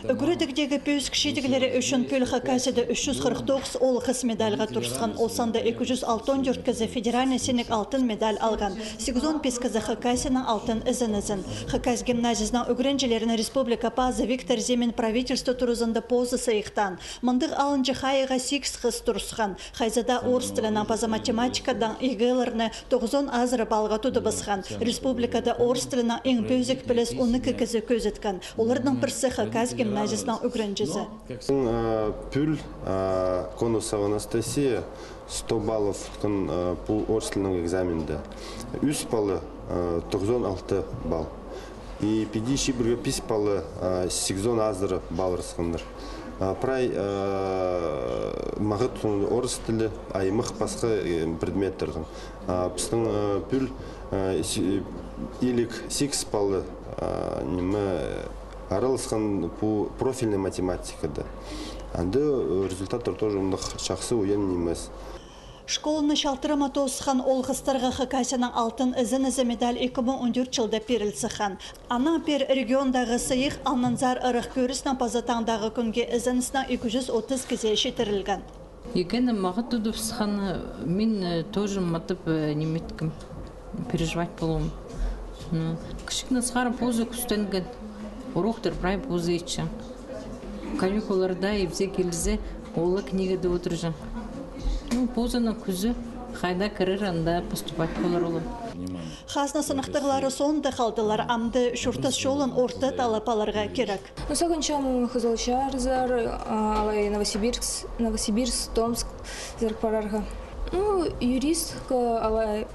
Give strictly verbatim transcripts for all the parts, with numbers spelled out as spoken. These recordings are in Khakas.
Ӱгредігдегі пӧзік чидіглері ӱчӱн пӱӱл Хакасияда ӱс чӱс хырых тоғыс оолғыс медальға турысхан, ол санда ікі чӱс алтон тӧрт кізі федеральный синніг алтын медаль алған. Сигізон пис кізі Хакасияның алтын ізенізін. Хакас гимназиязының ӱгренҷілерін республика пазы Виктор Зимин правительство туразында позы сыйыхтаан. Мындағ алынҷа хайығға сигіс хыс турысхан. Хайзы даа орыс тілінең паза математикадаң ЕГЭ-лерні тоғызон азыра баллға тудыбысхан. Республикада орыс тілінең иң пӧзік піліс он ікі кізі кӧзіткен. Оларның пірсі Хакас гимназиясының ӱгренҷізі. Пӱӱл Конусова Анастасия сто баллов алған пу орыс тілінің экзаменде. Ӱс палы тоғызон алты балл. И піди чибіргі пис палы сигізон азыра баллар ысханнар. Прай мағат орыс тілі, аймах пасха предметтердең. Пістің пӱӱл илиг сигіс палы ниме араласхан пу профильный математикада. Анда результаттар тоже андағ чахсы уйан нимес. Школаны чалтырама тоосхан оолғыстарға Хакасияның алтын ізенізі медаль ікі муң он тӧрт чылда пиріл сыххан. Анаң пеер региондағы сыйых алнынзар ырах кӧріснең паза таңдағы кӱнге ізеніснең ікі чӱс отыс кізее читірілген. ЕГЭ-не мағат тудыбысханы, мин тоже матап ниме иткем, переживать полғам. Кічігдең сығара позы кӱстенген, уроктар прай позы итчең. Каникулларда ибзе килзе, ол ла книгада одырҷаң. Ну, позының кӱзі хайда кірер, анда поступать полар ол. Хазна сыныхтағлары соонда халдылар, амды чуртас чолын орта таллап аларға кирек. Ну, сағынчам Хызылчарзар, алай Новосибирск, Новосибирск, Томскзар парарға. Ну, юристка, алай,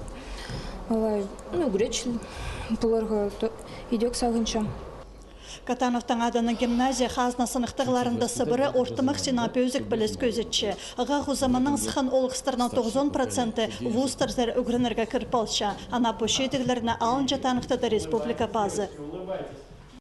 алай, ну, ӱгретчіл поларға идӧк сағынчам. Катановтың аданың гимназия хазна сыныхтағларында сыбыра ортымах синнең пӧзік піліс кӧзітче. Ағаа хоза мынаң сыххан оолғыстарның тоғызон проценті вузтарзар ӱгренерге кір полча. Ана пу чидіглерні алынҷа таныхтады республика пазы.